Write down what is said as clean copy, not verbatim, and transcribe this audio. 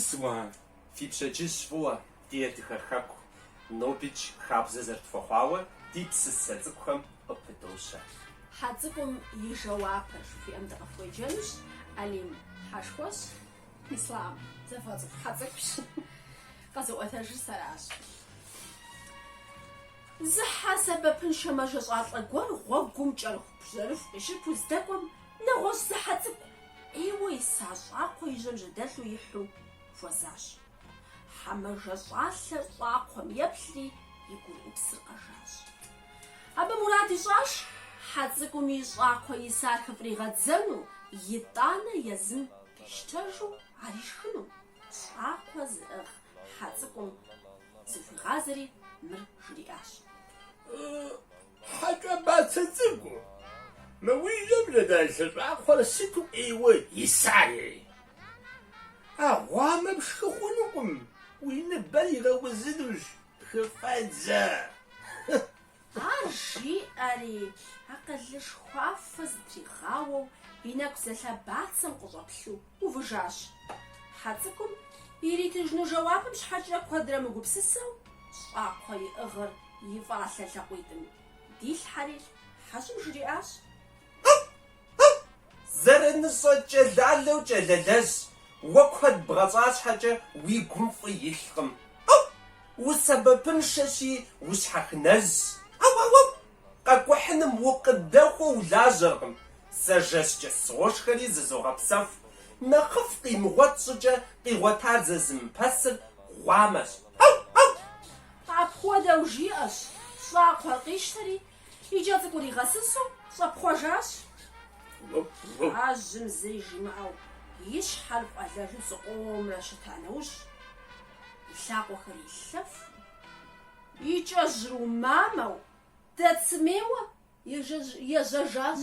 цӏыкӏухэ, фи пщэдджыжь фӏыуэ, ди адыгэ хэку, нобикӏ хабзэ зэрытхуэхъуауэ ди псысэ цӏыкӏухэм къыпыдощэ. Хьэ цӏыкӏум и жэуапыр жыхуиӏэм дыкъыфхуеджэнущ. Алим хьэшхуэщ, Ислъам зэфӏэцӏыху хьэ цӏыкӏущ. Къэзыӏуэтэжыр сэращ. Зы хьэ сэбэпыншэ мэжэщӏалӏэ гуэр гъуэгум кӏэрыхубжьэрыху къищыпу здэкӏуэм нэгъуэщӏ зы хьэ цӏыкӏу ӏейуэ иса щӏакхъуэ и жьэм жьэдэлъу ихьу хуэзащ. Хьэ мэжэщӏалӏэр щӏакхъуэм еплъри и гурыӏупсыр къэжащ. Абы мурад ищӏащ хьэ цӏыкӏум и щӏакхъуэ исар хыфӏригъэдзэну, итӏанэ езым къищтэжу ар ишхыну. Щӏакхъуэ зыӏыгъ хьэ цӏыкӏум зыхуигъазэри мыр жриӏащ. Хьэкӏэ бацэ цӏыкӏу, мы уи жьэм жьэдэлъ щӏакхъуэр сыту ӏейуэ иса ей? А гъуамэр пшхы хъунукъым, уи ныбэр игъэузынущ, хыфӏэдзэ. Ар жиӏэри, акъылышхуафэ зытригъауэу и нэкӏу зэлъа бацэм къыщӏэплъу увыжащ. Хьэ цӏыкӏум иритыжыну жэуапым щхьэкӏэ куэдрэ мыгупсысэу, щӏакхъуэ иӏыгъыр и фӏалъэ лъакъуитӏым дилъхьэри, хьэжьым жриӏащ. Зэраныщӏэ кӏэлалэу кӏэлэлэжь, уэ куэд бгъэщӏа щхьэкӏэ уи гум фӏы илъкъым. Ау! Усэбэпыншэщи, ущхьэхынэжьщ. Ау, ау, ау! Къэкӏухьыным укъыдэхуэу улажьэркъым. Сэ жэщкӏэ сошхэри зызогъэпсэху. Нэхъыфӏ къимыгъуэт щӏыкӏэ къигъуэтар зэзымыпэсыр гъуамэщ. Ау! Ау! Апхуэдэу жиӏэщ, щӏакхъуэр къищтэри, и кӏэ цӏыкӏур игъэсысу щӏэпхъуэжащ. Хьэжьым зыри жимыӏэу и щхьэр фӏэлэлу зыкъомрэ щыта нэужь, и лъакъуэхэр илъэфу, и кӏэжьыр умамэу, дэцымейуэ ежьэжащ.